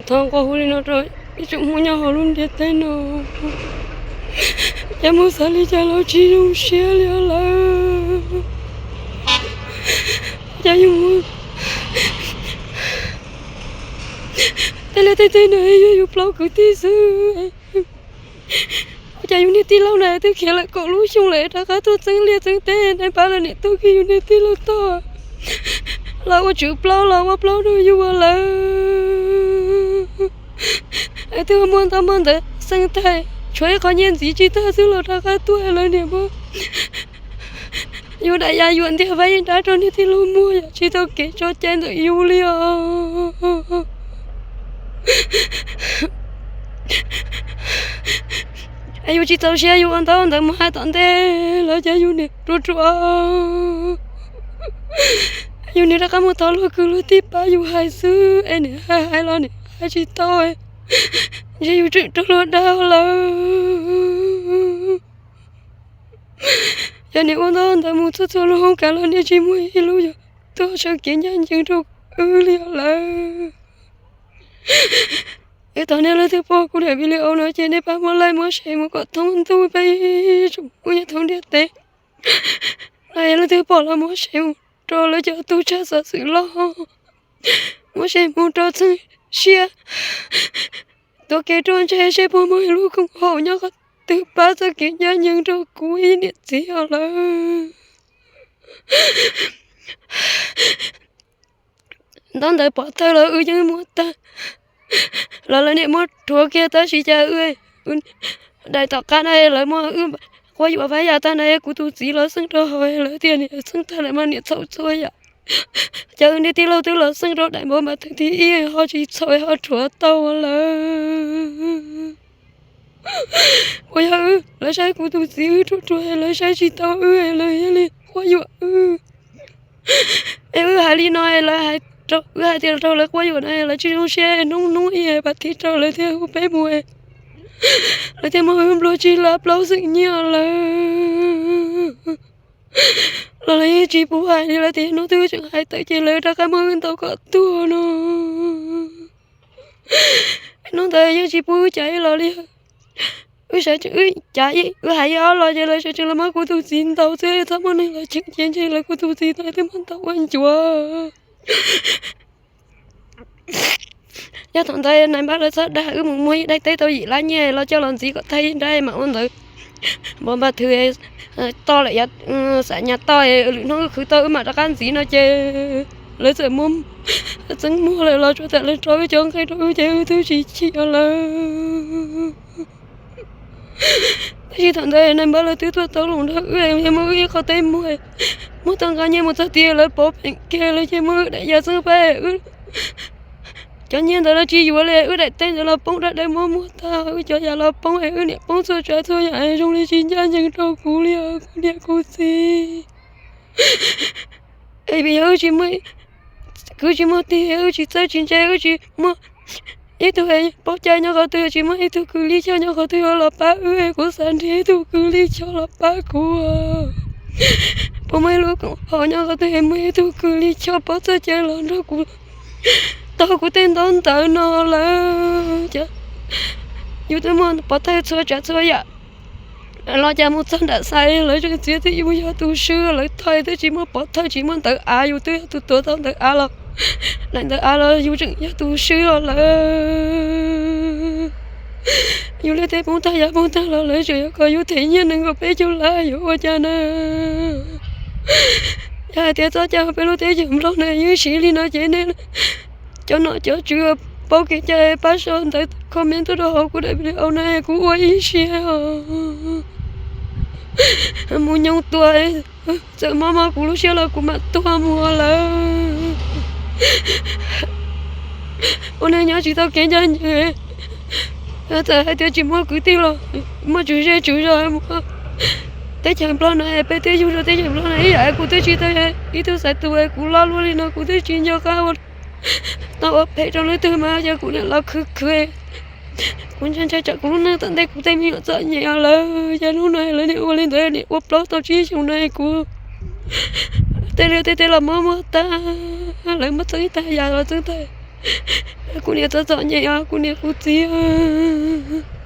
Thov nqua hu li no rau ib tsoom Hmoob nyob hauv lub ntiaj teb no, cas muaj xav li cas los tsis zoo siab li os lawm. Cas yus tej liaj tej teb no yog yus plaub kwv tij xwb. Ua cas yus niag tij laug na twb khiav lawm kaum lub xyoo lawm rov qab tuaj txeeb liaj txeeb teb, nais npab lawv niam tuaj kiag yus niag tij laug tod los ua tswv plaub los ua plaub rau yus lawm. Es twb muaj ntau muaj ntawd xeeb tag, tshuav ib qho nyiaj ntxiv tsis tag xwb los rov qab tuaj lawv niam muab yus daim yas yuam ntiag vaib nrab rau niag tij laug muag yom, tsis tau kev tso cai ntawm yus li os. Es yus tsis txaus siab yus ua ntau ntawd mus hais tom ntej los cas yus niam ruam ruam. Yus niam rov qab mus thov luag kwv luag tij pab yus hais xwb es niam hais hais los niam hais tsis tau, ntshe yus tseem raug luag dag lawm. Yog niam ua ntau ntawd mus txhua txhua lub hoob kas los niam tsis muaj ib lub yog tuaj sawv kev ncaj ncees rau wb li os lawm. Es thov nej leej twg pom kuv daim video no ces nej pab muab like muab share mus kom thoob ntuj peb tsoom Hmoob nyob thoob ntiaj teb. Leej twg pom los muab share mus rau lawv cov tub tshaj xov xwm loj, muab share mus rau txheej siab, tuav kev ruaj ntseg seb puas muaj ib lub koom haum nyob qhov twg pab txoj kev ncaj ncees rau kuv ib niam txiv os lawm. Ntaub ntawv pov thawj los wb yeej muab tag los lawv niam muab rhuav kiag tab sis cas wb daim tom qab no lawv muab wb quab yuam vab yam tag na, kuv tus txiv los xeeb rau hauv lawv tias niam xeeb tag lawm mas niam txhaum txhua yam. Cas wb niag tij laug twb los xeeb rau daim npav mas thwv thib ib ho tsis txhaum ho rhuav tau lawm. Uas yog wb, lawv saib kuv tus txiv wb ruam ruam, lawv saib tsis tau wb, lawv thiaj li quab yuam wb. Es wb hais li no, lawv hais, wb hais tias rau lawv quab yuam no lawv tsis zoo siab, hnub hnub ib pas thib rau lawv thiaj hu peb mus, lawv thiaj muab wb nplua tsis lawv plaub xeem nyiaj lawm. Los lawv yeej tsis pub hais li, lawv tias hnub twg tseem hais tawm ces lawv rov qab muab wb ntaus kom tuag no. Hnub ntawd yeej tsis pub wb cav ib los li. Wb sawv tsees, wb cav, wb hais ib ob los ces lawv sawv tsees los muab kuv tus txiv ntaus xwb, txhob muaj neeg los cheem ces ntshe lawv kuv tus txiv ntawd twb muab ntaus ua ncuav. Yog thaum ntawd nais npab lawv txhob dag wb mus muag ib daim teb tau yim lab nyiaj los coj los ntxiv kom tag ib nrab mam ua ntawd. Npov npaj thwv toj lawm, xav nyas toj, lwm hnub wb khwv tau wb mam rov qab ntxiv no ces lawv txawm muab txeeb muag lawm los tsuas tam lawv tso wb cov nqaij rau wb ces wb twb tsis chim lawm. Tab sis thaum ntawd nais npab lawv twb tuaj tau los nrog wb, yog muab wb ib qho teb muag, muab tau nqa nyiaj mus txog tid lawv pov pheem kiag lawv ces muab wb daim yas txeeb faib, wb cov nyiaj ntawd los tsis yuav li, wb daim teb ntawd los poob, dab dawb muab muag tag, wb cov yas los poob, wb niam poob txhua tsav txhua yam, zoo li tsis ncaj ncees rau kuv li os kuv niam kuv txiv. Es vim yog wb tsis muaj kwv tsis muaj tij, wb tsis txawj tsis ntse, wb tsis muaj ib tug paub cai nyob qhov twg, tsis muaj ib tug kws lij choj nyob qhov twg yuav los pab wb, kuv xav nrhiav ib tug kws lij choj los pab kuv. Puas muaj ib lub koom haum nyob qhov twg, muaj ib tug kws lij choj paub txoj cai los nrog kuv taug kuv tej ntaub ntawv no lawm. Yus twb muaj pov thawj txhua tsav txhua yam los cas mus txog nram xais lawv tseem txiav txim yus yog tus swb, lawv thov twb tsis muaj pov thawj tsis muaj ntawv av, yus twb yog tus tuav tau ntawv av los, daim ntawv av los yus tseem yog tus swb os lawm. Yus liaj teb poob tag yav poob tag los lawv tseem yuav kom yus them nyiaj nees nkaum peb caug lab, yuav ua cas na? Yog hais tias txoj cai hauv peb lub teb chaws Nplog na yeej siv li no ces nej cov nom cov tswv paub kev cai pab sau ntawv comment tuaj rau hauv kuv daim video na, kuv ua ib siab mus nyob tua, txawm mob mob kuv lub siab los kuv mam tuag mus lawm. Ua neeg nyob tsis tau kev ncaj ncees, txawm hais tias tsis muaj kwv tij los muaj tswv zej tswv zos mus. Teb chaws Nplog no peb twb yug rau teb chaws Nplog no ib yam, kuv twb tsis tau ib tug xaiv tus, kuv loj luaj li no kuv twb tsis nco qab ua tau ua phem rau leej twg mas yog kuv niam los khwv khwv. Kuv ntshai ntshai tsam kuv lub neej tom ntej kuv tej me nyuam txom nyem lawm, yog hnub no lawv niam ua li ntawd, niam ua plaub tau tsib xyoos no kuv tej liaj tej teb los muab muag tag, lawv muab txeeb tag, yas los txeeb tag, Kuv niam txom txom nyem os, kuv niam kuv txiv os.